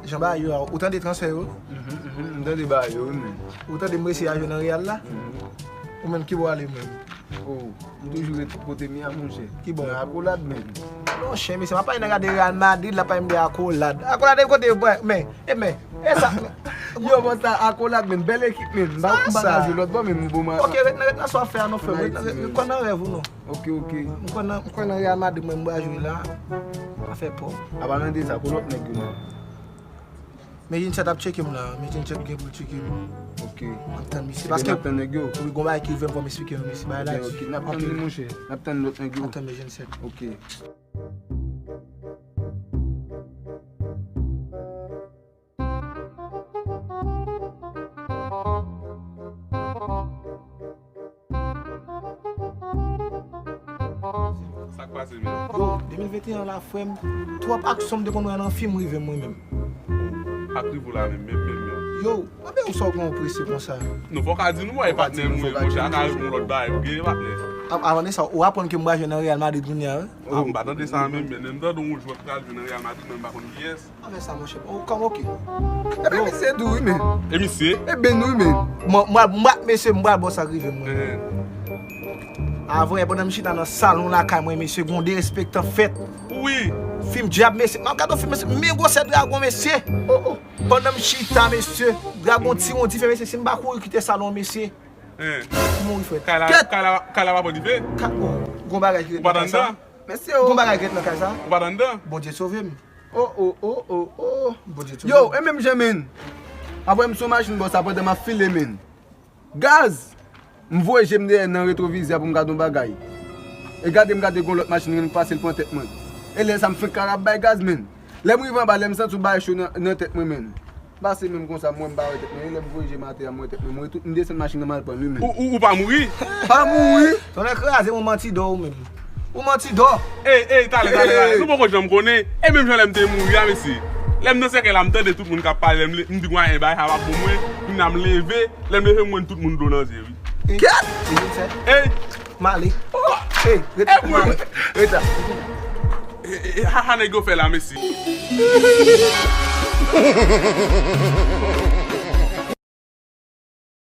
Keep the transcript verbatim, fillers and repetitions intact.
Jan bagay yo a, ou tande transfè yo? Mhm, mhm, m tande bagay yo, wi, men. Ou tande m resi a jwe nan Real la? Mhm. Ou menm ki bò w ale menm? Oh, m toujou ret kote m ye a, monchè. Ki bò? Nan akolad, men. Non, chen, mesye, m ap pale nan gade Real Madrid, la pa m de akolad. Akolad e kote, bwè, men, e men, e sa, men. Yo, bò sa, akolad, men, bèl ekip, men. M pa, m pa ka jwe lòt bò, men, m bon, man. Ok, ret nan, ret nan sa w ap fè a, non, frè m. Ret nan, ret, ret nan rèv ou, non. Ok, ok. M kwè nan, m kwè nan Real Madrid, mwen, m pral jwe la. Pa fè pò. Apa nan de sa, pou lòt nèg yo, non. Men Vincent ap tcheke m la, men Vincent gen pou l tcheke m. Ok. M ap tann misye. Paske m ap tann nèg yo. Wi, gon bagay ki rive m fò m esplike nou, mesye. Bagay la di. Ok, n ap tann li, monchè. N ap tann lòt nèg yo. M ap tann men Vincent. Ok. Sa k pase, men? Yo, de mil venteyen la, frè m, twòp aksyon m te konn wè nan fim rive mwen menm. Sa k rive w la menm, menm, menm, menm? Yo, mwen, men ou sa w gen yon prese konsa? Non, fò w ka di nou, mwen, patnè m, monchè, a ka rive yon lòt bagay, ou gen patnè. Avan de sa, ou aprann ke m pral jwe nan Real Madrid kounye a, wi. Ah, m pa tande sa menm, men lè m tande yon jwè k pral jwe nan Real Madrid, men m pa konn kiyès. Anfè sa, monchè. Oh, kòm, ok. Epi misye tou, wi, men. E misye? E ben, wi, men. Mwen, mwen, mwen, mesye, m pral ba w sa k rive mwen. Avan yè, pandan m chita nan salon lakay mwen, mesye, gon derespektan fèt. Wi. Fim dyab, mesye. M ap gade yon fim, mesye. Men gwosè dragon, mesye. Oh, oh. Pandan m chita, mesye, dragon tiron dife, mesye. Si m pa kouri kite salon, mesye. M mouri, frè. Kay la, kay la, kay la pa pran dife? Ka-, oh, gon bagay ki ret nan kay sa? Mesye, oh. Gon bagay ki ret nan kay sa? Ou pa t anndan? Bondye sove m. Oh, oh, oh, oh, oh. Bondye sove m. Yo, e menm jan, men. Apre m sou machin bò sa pandan m ap file, men. Gaz! M voye je m dèyè nan retwovizè pou m gade yon bagay. E gade m gade gon lòt machin ki pase l pran tèt mwen. E lè sa m fenk al ap bay gaz, men. Lè m rive anba, lè m santi yon bagay cho nan, nan tèt mwen, men. M pase menm konsa, m wè m pa wè tèt mwen. E lè m voye je m atè a, m wè tèt mwen. M retou-, m desann machin nan, m al pran li, men. Ou, ou, ou pa mouri? Pa mouri! Tonnè kraze m, ou manti dò ou menm. Ou manti dò! Ey, ey, talè, talè, talè. Nou poko janm konnen. E menm jan lè m te mouri a, mesye. Lè m nan sèkèy la, m tande tout moun k ap pale, m le-, m di, "Gwa, en bagay sa p ap bon mwen." Kounye a m leve, lè m leve, m wè tout moun dlo nan zye, wi. Kèt! Ey! M ale. Ey, ret la. Ret la. E, e, e, ha, ha, nèg yo fè la, mesye.